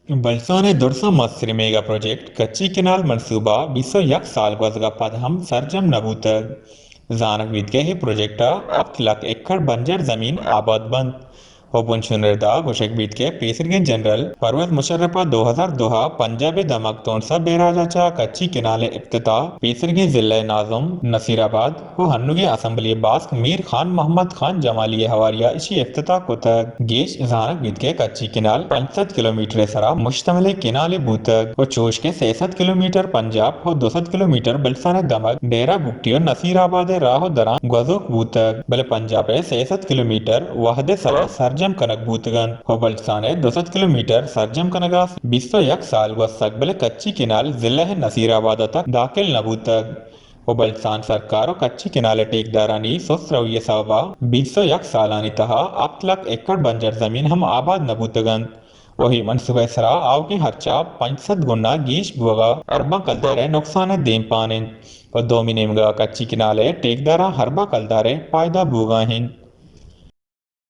بلوچستان ءِ درساں مستریں میگا پروجیکٹ کچی کنال منصوبہ بیست ءُ یک سال گوزگ ءَ پد ہم سرجم نہ بوتگ۔ زانگ بیت کہ اے پروجیکٹ ءَ ہپت لکھ ایکڑ بنجر زمین آباد بنت۔ ءُ بنشون ءِ ردا گوشگ بیت کہ پیسرگیں جنرل پرویز مشرف ءَ دو ہزار دو ءَ پنجاب ءِ دمگ تونسہ بیراج ءَ چہ کچی کنال ءِ افتتاح پیسرگیں ضلع ناظم نصیر آباد ءُ ہنوگیں اسمبلی باسک میر خان محمد خان جمالی ءِ ہواری ءَ ایشی افتتاح کتگ۔ گیش زانگ بیت کہ کچی کنال پنچ سد کلومیٹر ءِ سرا مشتمل کنالے بوتگ ءُ چوش کہ سئے سد کلومیٹر پنجاب ءُ دو سد کلومیٹر بلوچستان ءِ دمگ ڈیرہ بگٹی ءُ نصیر آباد ءِ راہ ءُ دراں گوزوک بوتگ، بلے پنجاب ءِ سئے سد کلومیٹر وھد ءِ سرا سرجم کنگ بوتگ انت ءُ بلوچستان ءِ دو سد کلومیٹر سرجم کنگ ءَ بیست ءُ یک سال گوستگ، بلے کچی کنال ضلع نصیر آباد ءَ تک داخل نہ بوتگ۔ ءُ بلوچستان سرکار ءُ کچی کنال ءِ ٹیکدارانی سست روی ءِ سبب ءَ بیست ءُ یک سالانی تہا ہپت لکھ ایکڑ بنجر زمین ہم آباد نہ بوتگ انت ءُ اے منصوبہ ءِ سرا آؤکیں ہرچ ءَ پنچ سد گنا گیش بوگ ءَ ارباں کلدار ءِ نقصان ءِ دیمپان انت ءُ دومی نیمگ ءَ کچی کنال ءِ ٹیکداراں ارباں کلدار ءِ پائدہ بوگ ءَ انت۔